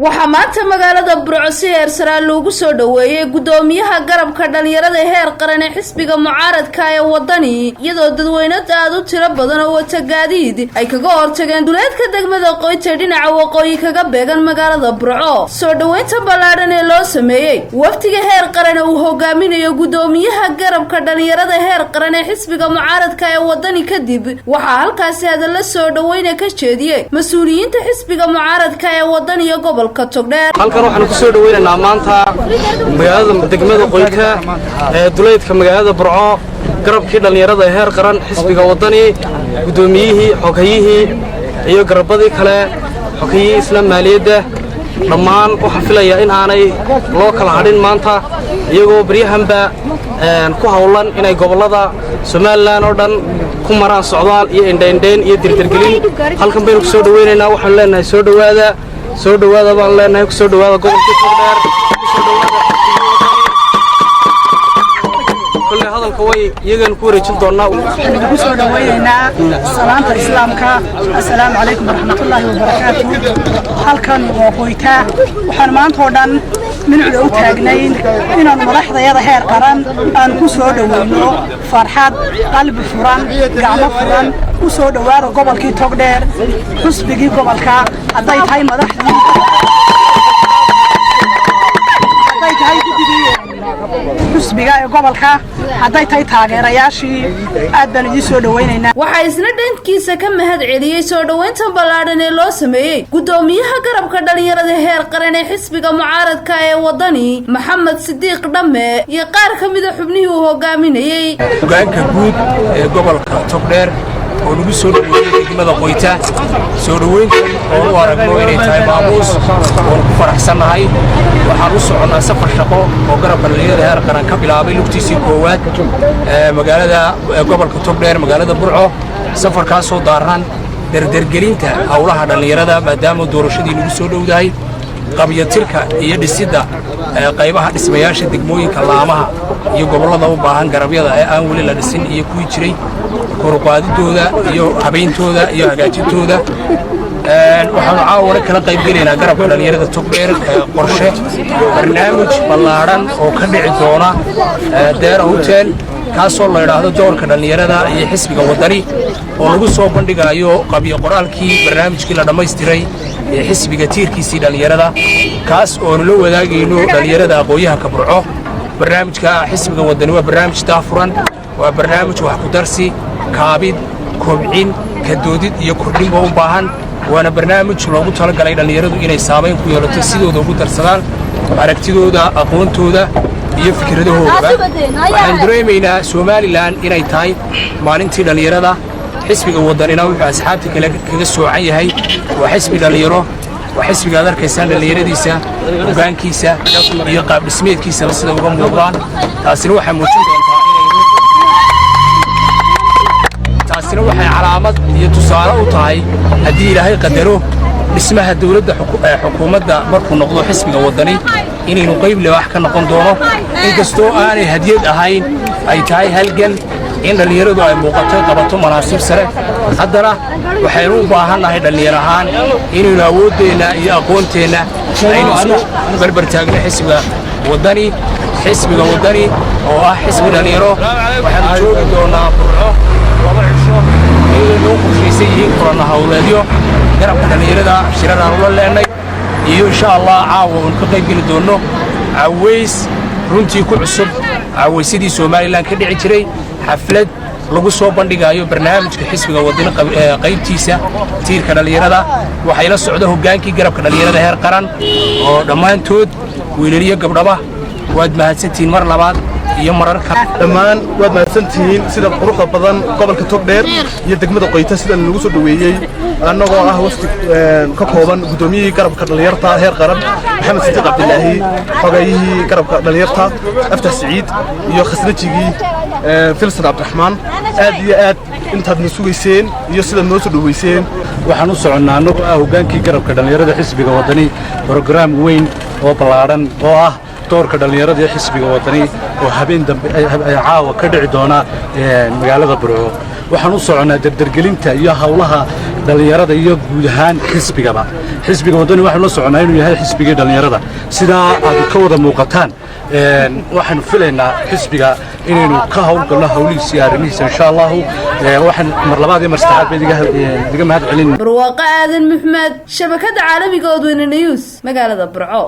Waxaa maanta magaalada Burco si heersaraa loogu soo dhoweeyey guddoomiyaha garabka dhalinyarada heer qaran ee xisbiga mucaaradka ee Wadani, iyadoo dadweyne aad u tiro badan oo wata gaadiid ay kaga hortageen duleedka degmada Qoyta, dhinaca waqooyi kaga beegan magaalada Burco. Soo dhoweynta ballaadhan ee loo sameeyey wafdiga heer qaran ee uu hogaaminayo guddoomiyaha garabka dhalinyarada heer qaran ee xisbiga mucaaradka ee Wadani kadib, waxaa halkaasi hadalla soo dhoweyna ka jeediyey mas-uuliyiinta xisbiga mucaaradka ee Wadani iyo gobolka Togdheer. Halkan waxaanu ku soo dhoweynaynaa maanta magaalada degmada Qoyta ee duleydka magaalada Burco garabkii dhallinyarada ee heer qaran xisbiga Waddani, guddoomiyihii, xoghayihii iyo garabadii kale, xoghayihii isla maaliyadda. Dhammaan waxaan filayaa in aanay loo kala hadhin maanta, iyagoo baryahanba ku hawlan inay gobollada Somaliland oo dhan ku maraan socdaal iyo indhaindhayn iyo dirdirgelin. Halkan baynu ku soo dhoweynaynaa. Waxaanu leenahay soo dhowaada, soo dhowaada baanu leenahay. Ku soo dhowaada gobolkii Togdheer, ku soo dhowaada. Kolley hadalka way iyaganu ku wareejin doonnaa. Waxaan idinku soo dhowaynaynaa salaanta Islaamka: assalaamu calaykum waraxmatullaahi wabarakaatu. Halkan waa Qoyta. Waxaan maanta oo dhan mincuda u taagnayn inaannu madaxdayada heer qaran aanu ku soo dhowayno farxad, qalbi furan, gacmo furan. U soo dhowaada gobolkii Togdheer, xusbigii gobolka, hadday tahay madaxdii, hadday tahay guddigii xusbiga ee gobolka, hadday tahay taageerayaashii, aad baan idiin soo dhowaynaynaa. Waxaa isna dhankiisa ka mahad celiyey soo dhoweyntan ballaadhan ee loo sameeyey guddoomiyaha garabka dhalinyarada heer qaran ee xisbiga mucaaradka ee Wadani, Maxamed Sidiiq Dhamme, iyo qaar ka mida xubnihii uu hogaaminayey. Hogaanka guud ee gobolka Togdheer oo lagu soo dhoweeyey degmada Qoyta, soo dhoweyntan oon u aragno inay tahay maamuus oon ku faraxsannahay. Waxaan u soconnaa safar shaqo oo garabka dhallinyarada heer qaran ka bilaabay lugtiisii koowaad magaalada gobolka Togdheer, magaalada Burco. Safarkaasoo daaran dardergelinta howlaha dhallinyarada, maadaama doorashadii nagu soo dhowdahay, qabyatirka iyo dhisidda qaybaha dhismayaasha degmooyinka, laamaha iyo gobollada u baahan garabyada ee aan weli la dhisin iyo kuwii jiray koruqaadidooda iyo habayntooda iyo hagaajintooda. Waxaanu caawana kala qaybgelaynaa garabka dhallinyarada Togdheer qorshe barnaamij ballaadhan oo ka dhici doona Deera Hotel, kaasoo la idhaahdo doorka dhallinyarada iyo xisbiga Waddani, oo lagu soo bandhigayo qabyo qoraalkii barnaamijkii la dhammaystiray ee xisbiga tiirkiisii dhallinyarada, kaas oonu la wadaagayno dhallinyarada aqoon-yahanka Burco. Barnaamijka xisbiga Waddani waa barnaamij daafuran, waa barnaamij wax ku darsi, kaabid, kobcin, kadoodid iyo kordhinba u baahan, waana barnaamij loogu talagalay dhallinyaradu inay saamayn ku yeelato, sidooda ugu darsadaan aragtidooda, aqoontooda iyo fikradahoodaba. Waxaan dareemaynaa Somaliland inay tahay maalintii dhallinyarada. Xisbiga Waddanina wuxuu asxaabta kale kaga soocan yahay waa xisbi dhallinyaro. Waa xisbiga aad arkaysaan dhallinyaradiisa, hoggaankiisa iyo qaabdhismeedkiisaba sida uga muuqdaan. Taasina waxay muujin doontaa inaynu, taasina waxay calaamad iyo tusaale u tahay, haddii Ilaahay qadaro, dhismaha dawladda, xukuumadda markuu noqdo xisbiga Waddani, inaynu qayb libaax ka noqon doono. Inkastoo aanay hadiyad ahayn, ay tahay halgan in dhallinyaradu ay muuqato, qabato manaasib sare, haddana waxaynu u baahannahay dhallinyar ahaan inaynu awooddeenna iyo aqoonteenna aynu isku barbar taagno xisbiga Waddani, xisbiga Waddani oo ah xisbi dhallinyaro. Waxaanu joogi doonnaa Burco 2 cisho, iyadoo noo qorshaysan yihiin kulanna hawleedyo garabka dhallinyarada shirar aan ula leennay, iyo insha Allah caawa uun ka qayb geli doonno caways runtii ku cusub cawaysyadii Somaliland ka dhici jiray, xaflad lagu soo bandhigayo barnaamijka xisbiga Waddani qaybtiisa tiirka dhallinyarada. Waxay la socda hoggaankii garabka dhallinyarada heer qaran oo dhammaantood wiilaliyo gabdhaba. Waad mahadsantihiin mar labaad iyo marar kale. Dhammaan waad mahadsantihiin sida quruxda badan gobolka Togdheer iyo degmada Qoyta sidan lagu soo dhoweeyey, annagoo ah wafdi ka kooban guddoomiyihii garabka dhallinyarta heer qaran, Maxamed Sidiiq Cabdilaahi, xogayihii garabka dhallinyarta, Aftax Siciid, iyo khasnajigii, Filsan Cabdiraxmaan. Aad iyo aad intaad na sugayseen iyo sidaad noo soo dhoweyseen. Waxaan u soconnaa, annagoo ah hoggaankii garabka dhallinyarada xisbiga Waddani, brograam weyn oo ballaadhan oo ah doorka dhallinyarada ee xisbiga Waddani, oo habeen dambe caawa ka dhici doona magaalada Burco. Waxaan u soconnaa dardargelinta iyo howlaha Dhallinyarada iyo guud ahaan xisbigaba, xisbiga Waddani waxaynu la soconnaa inuu yahay xisbigii dhallinyarada. Sidaa aad ka wada muuqataan, waxaynu filaynaa xisbiga inaynu ka howlgalno howlihiisa iyo arrimihiisa, insha Allahu. Waxaan mar labaad iyo mar saddexaad ba idiga mahad celin. Barwaaqo Aadan Maxmed, shabakada caalamiga Odweyne News, magaalada Burco.